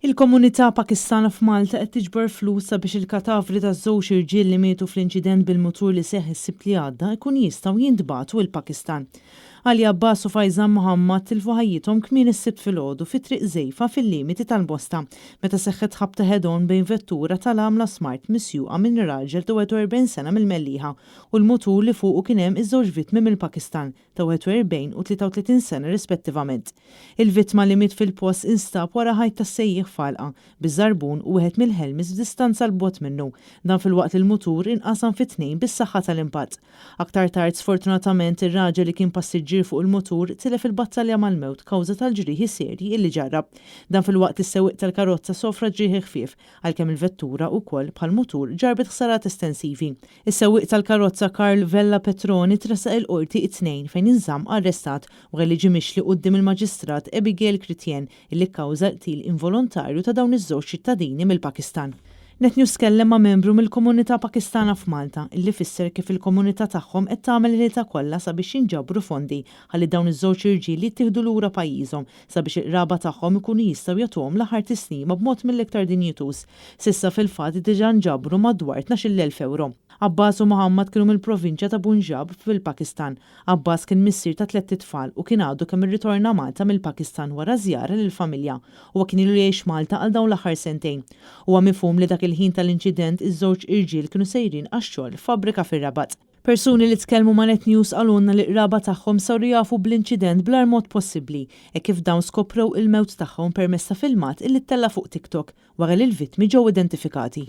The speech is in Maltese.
Il-komunità Pakistana f'Malta qed tiġbor flus sabiex il-katavri taż-żewġ irġiel li mietu fl-inċident bil-mutur li seħħ is-Sibt li għadda jkunu jistgħu jintbagħtu il-Pakistan. Ali Abbas u Faizan Muhammad tilfu ħajjithom kmieni s-Sibt filgħodu fi Triq Żejfa fil-limiti tal-Mosta meta seħħet ħabta head-on bejn vettura tal-għamla Smart misjuqa minn raġel ta' 41 sena mill-Mellieħa u l-mutur li fuqu kien hemm iż-żewġ vittmi mill-Pakistan ta' 41 u 33 sena rispettivament. Il-vittma li miet fil-post instab wara ħajt tas-sejjieħ f'għalqa, biż-żarbun u wieħed mill-helmets f'distanza 'l bogħod minnu, dan filwaqt li l-mutur inqasam fi tnejn bis-saħħa tal-impatt. Aktar tard, sfortunatament, ir-raġel li kien passiġġier fuq il-mutur tilef il-battalja mal-mewt kawża tal-ġrieħi serji illi ġarrab. Dan filwaqt li s-sewwieq tal-karozza sofra ġrieħi ħfief, għalkemm il-vettura wkoll, bħall-mutur, ġarrbet ħsarat estensivi. Is-sewwieq tal-karozza Karl Vella Petroni tressaq il-Qorti it-Tnejn fejn inżamm arrestat wara li ġie mixli quddiem il-Maġistrat Abigail Critien illi kkawża l-qtil involontarju ta' dawn iż-żewġ ċittadini mill-Pakistan. Net News tkellem ma' membru mill-komunità Pakistana f'Malta illi fisser kif il-komunità tagħhom qed tagħmel il-ħilta kollha sabiex jinġabru fondi ħalli dawn iż-żewġ irġiel jittieħdu lura pajjiżhom sabiex il-qraba tagħhom ikunu jistgħu jagħtuhom l-aħħar tislima b'mod mill-iktar dinjituż. S'issa fil-fatt diġà nġabru madwar 12,000 ewro. Abbas u Mohammad kienu mill-provinċja ta' Punjab fil-Pakistan. Abbas kien missier ta' tlett itfal u kien għadu kemm irritorna Malta mill-Pakistan wara żjara lill-familja. Huwa kien ilu jgħix Malta għal dawn l-aħħar sentejn. Huwa mifhum li dak il-ħin tal-inċident iż-żewġ irġiel kienu sejrin għax-xogħol f'fabbrika fir-Rabat. Persuni li tkellmu ma' Net News qalulna li qraba tagħhom saru jafu bl-inċident bl-agħar mod possibbli, hekk kif dawn skoprew il-mewt tagħhom permezz ta' filmat illi ttella' fuq TikTok wara li l-vittmi ġew identifikati.